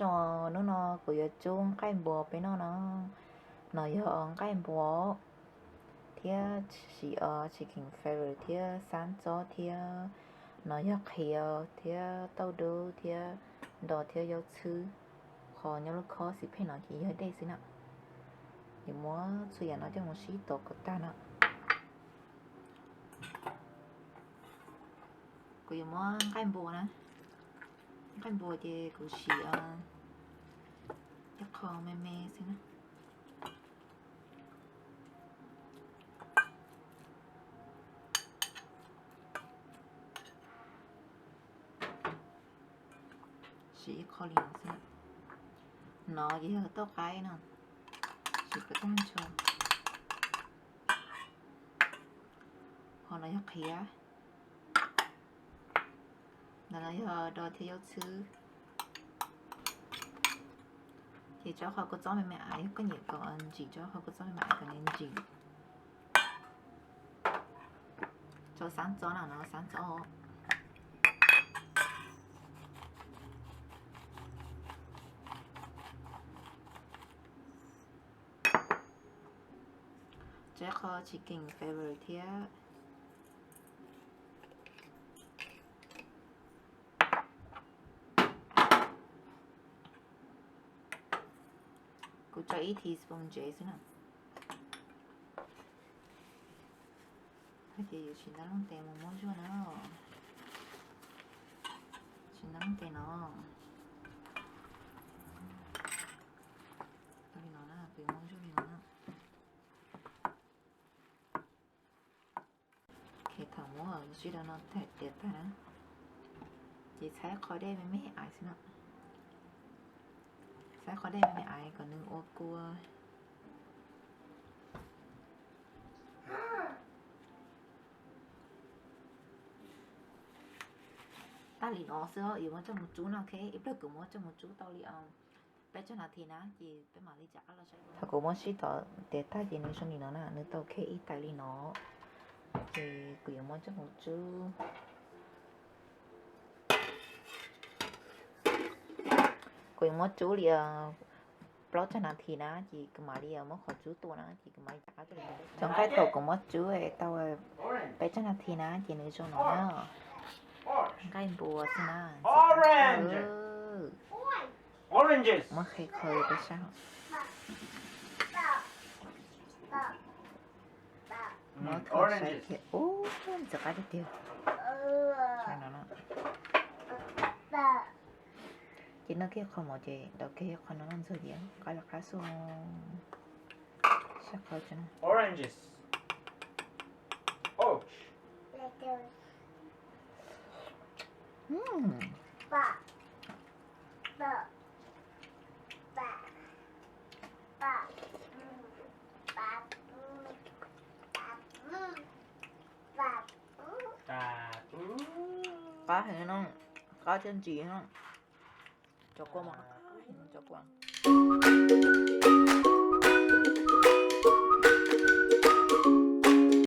Hnub no kuv yuav cub nqaij npua peb noj no. No yog nqaij npua thiab sis chicken feather thiab xab txob thiab, no yog qhiav thiab tauj dub thiab nro thiab yob txhwb. Qhov nyob lub khob xim pheej no ces yog dej xwb na. Yuav muab txhua yam no coj mus sib tov kom tag na. Kuv yuav muab nqaij npua na, nqaij npua ces kuv siv ib qho me me xwb na. Siv ib qho li no xwb. No ces yog tauj qaib no, siv kom tag nrho. Ho no yog qhiav, ntawm no yog nro thiab yob txhwb. Ces tso qhov kua txob me me aiv, yog koj nyiam kom ntsim tso qhov kua txob me me aiv kom nws ntsim. Tso xab txob na, no xab txob. Tso qho chicken feather thiab. Kuv tso ib teaspoon ntsev xwb na. Ces yuav tsis ntab looj tes mus muab zuaj na. Tsis ntab looj tes no. Li no na, kuv yuav muab zuaj li no na. Thaum muab sib rau no tiav tag na, ces txhab qhov dej me me aiv xwb no. Txhab qhov dej me me aiv kom nws ua kua. Tag li no xwb, yuav muab coj mus cub no, ok. Ib pliag kuv muab coj mus cub tau li peb tsag nas this na, ces peb mam li rov qab los saib. Thaum kuv muab sib tov tiav tag ces nws zoo li no na, nws tau khej ib tais li no. Ces kuv yuav muab coj mus cub. Kuv yuav muab cub li plaub tsag nas this na, ces kuv mam li muab qhov cub tua na, ces kuv mam li rov qab tuaj. Cov nqaij thaum kuv muab cub tau peb tsag nas this na, ces nws zoo no na. Nqaij npua xwb na. Muab qhia qhov peb sab hauv. Muab qhia saib thiab, ub, ntxim qab tiag tiag. Ces noj kiag qhov mov ces ntaus kiag qhov no noj ntxuag ces qab li qab xwb. Sab qhov tsev no. Qab heev no, qab thiab ntsim no. Cov kua mas qab heev, cov kua.